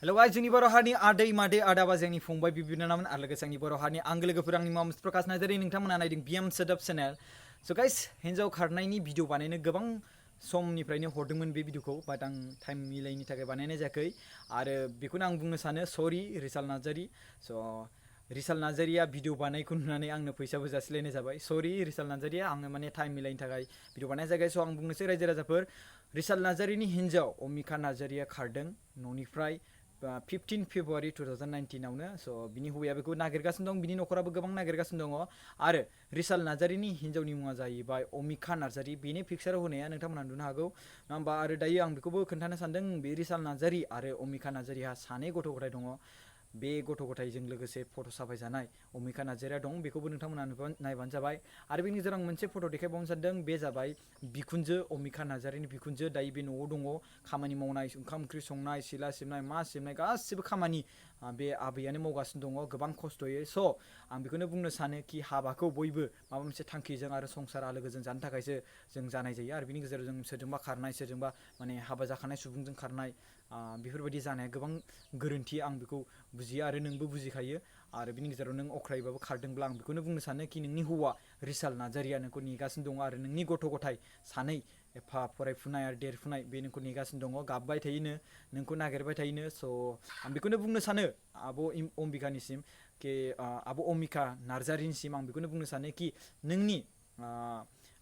hello guys जोंनि बर' हारिनि आदै मादै आदा बाजैनि फंबाय बिनानावमोन आरो लोगोसे आंनि बर' हारिनि आंगो लोगोफोर आंनि मुङा प्रकाश नार्जारी नोंथांमोना नायदों बिएम सोदोब चेनेल स' गाइस हिन्जाव खारनायनि भिडिअ बानायनो गोबां समनिफ्रायनो हरदोंमोन बे भिडिअखौ बाट आं टाइम मिलायनि थाखाय बानायनाय जायाखै आरो बेखौनो आं बुंनो सानो सरि रिसाल नार्जारी स' रिसाल नार्जारीया भिडिअ बानायखौ नुनानै आंनो फैसाबो जासिलायनाय जाबाय सरि रिसाल नार्जारीया आङो माने टाइम मिलायनि थाखाय भिडिअ बानायनाय जायाखै स' आं बुंनोसै रायजो राजाफोर रिसाल नार्जारीनि हिन्जाव अमिका नार्जारीया खारदों न'निफ्राय 15 फेब्रुवारि 2019 आवनो स' बिनि हौवाया बेखौ नागिरगासिनो दं बिनि न'खराबो गोबां नागिरगासिनो दङ आरो रिसाल नार्जारीनि हिन्जावनि मुङा जाहैबाय अमिका नार्जारी बेनि पिक्साराव होनाया नोंथांमोना नुनो हागौ नङा होमबा आरो दायो आं बेखौबो खोन्थानो सानदों बे रिसाल नार्जारी आरो अमिका नार्जारीहा सानै गथ' गथाय दङ बे गथ' गथायजों लोगोसे फट' साफायजानाय अमिका नार्जारीया दं बेखौबो नोंथांमोना नायबानो जाबाय आरो बेनि गेजेराव आं मोनसे फट' देखायबावनो सानदों बे जाबाय बिखुनजो अमिका नार्जारीनि बिखुनजो दायो बे न'आव दङ खामानि मावनाय ओंखाम ओंख्रि संनाय सिला सिबनाय मा सिबनाय गासिबो खामानि बे आबैयानो मावगासिनो दङ गोबां खस्थ'यै स' आं बेखौनो बुंनो सानो कि हाबाखौ बयबो माबा मोनसे थांखिजों आरो संसार आलो गोजोन जानो थाखायसो जों जानाय जायो आरो बिनि गेजेराव जों सोरजोंबा खारनाय सोरजोंबा माने हाबा जाखानाय सुबुंजों खारनाय बेफोरबायदि जानाया गोबां गोरोन्थि आं बेखौ बुजियो आरो नोंबो बुजिखायो आरो बिनि गेजेराव नों अख्रायैबाबो खारदोंब्ला आं बेखौनो बुंनो सानो कि नोंनि हौवा रिसाल नार्जारीया नोंखौ नेगासिनो दङ आरो नोंनि गथ' गथाय सानै एफा फरायफुनाय आरो देरफुनाय बे नोंखौ नेगासिनो दङ गाबबाय थायोनो नोंखौ नागिरबाय थायोनो स' आं बेखौनो बुंनो सानो आब' अम्बिकानिसिम कि आब' अमिका नार्जारीनिसिम आं बेखौनो बुंनो सानो कि नोंनि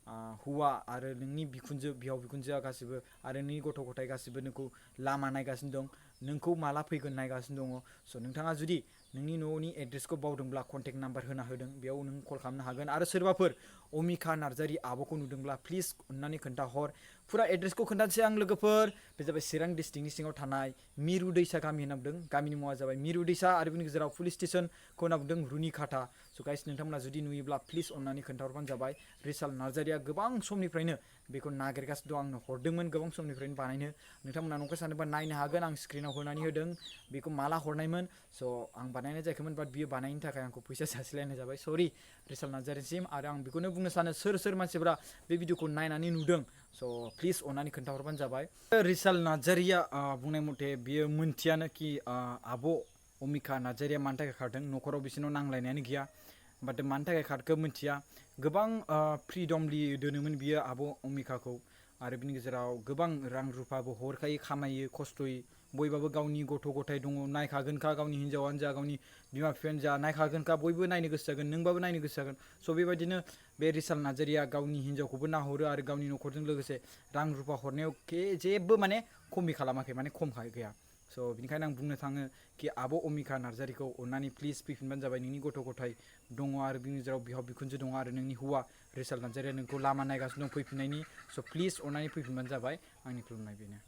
हौवा आरो नोंनि बिखुनजो बिहाव बिखुनजोआ गासिबो आरो नोंनि गथ' गथाय गासिबो नोंखौ लामा नायगासिनो दं नोंखौ माला फैगोन नायगासिनो दङ स' नोंथाङा जुदि नोंनि न'नि एड्रेसखौ बावदोंब्ला कन्टेक्ट नाम्बार होना होदों बेयाव नों कल खालामनो हागोन आरो सोरबाफोर अमिका नार्जारी आब'खौ नुदोंब्ला प्लिज अननानै खोन्थाहर फुरा एड्रेसखौ खोन्थानोसै आं लोगोफोर बे जाबाय चिरां डिस्ट्रिक्टनि सिङाव थानाय मिरु दैसा गामि होनना बुंदों गामिनि मुङा जाबाय मिरु दैसा आरो बिनि गेजेराव पुलिस स्टेसनखौ होनना बुंदों रुनिकाथा स' गाइस नोंथांमोना जुदि नुयोब्ला प्लिज अननानै खोन्थाहरबानो जाबाय रिसाल नार्जारीया गोबां समनिफ्रायनो बेखौ नागिरगासिनो दं आंनो हरदोंमोन गोबां समनिफ्रायनो बानायनो नोंथांमोना नंखाय सानोबा नायनो हागोन आं स्क्रिनाव होनानै होदों बेखौ माला हरनायमोन स' आं बानायनाय जायाखैमोन बाट बियो बानायनो थाखाय आंखौ फैसा जासिलायनाय जाबाय सरि रिसाल नार्जारीसिम आरो आं बेखौनो बुंनो सानो सोर सोर मानसिफोरा बे भिडिअखौ नायनानै नुदों स' प्लिज अननानै खोन्थाहरबानो जाबाय रिसाल नार्जारीया बुंनाय मथे बियो मोनथियानो कि आब' अमिका नार्जारीया मानि थाखाय खारदों न'खराव बिसोरनाव नांलायनायानो गैया बाट मानि थाखाय खारखो मोनथिया गोबां फ्रिडमलि दोनोमोन बियो आब' अमिकाखौ आरो बिनि गेजेराव गोबां रां रुफाबो हरखायो खामायो खस्थ'यै बयबाबो गावनि गथ' गथाय दङ नायखागोनखा गावनि हिन्जावानो जा गावनि बिमा बिफायानो जा नायखागोनखा बयबो नायनो गोसो जागोन नोंबाबो नायनो गोसो जागोन स' बेबायदिनो बे रिसाल नार्जारीया गावनि हिन्जावखौबो नाहरो आरो गावनि न'खरजों लोगोसे रां रुफा हरनायाव जेबो माने खमि खालामाखै माने खम गैया स' बिनिखायनो आं बुंनो थाङो कि आब' अमिका नार्जारीखौ अननानै प्लिज फैफिनबानो जाबाय नोंनि गथ' गथाय दङ आरो बिनि गेजेराव बिहाव बिखुनजो दङ आरो नोंनि हौवा रिसाल नार्जारीया नोंखौ लामा नायगासिनो दं फैफिननायनि स' प्लिज अननानै फैफिनबानो जाबाय आंनि खुलुमनाय बेनो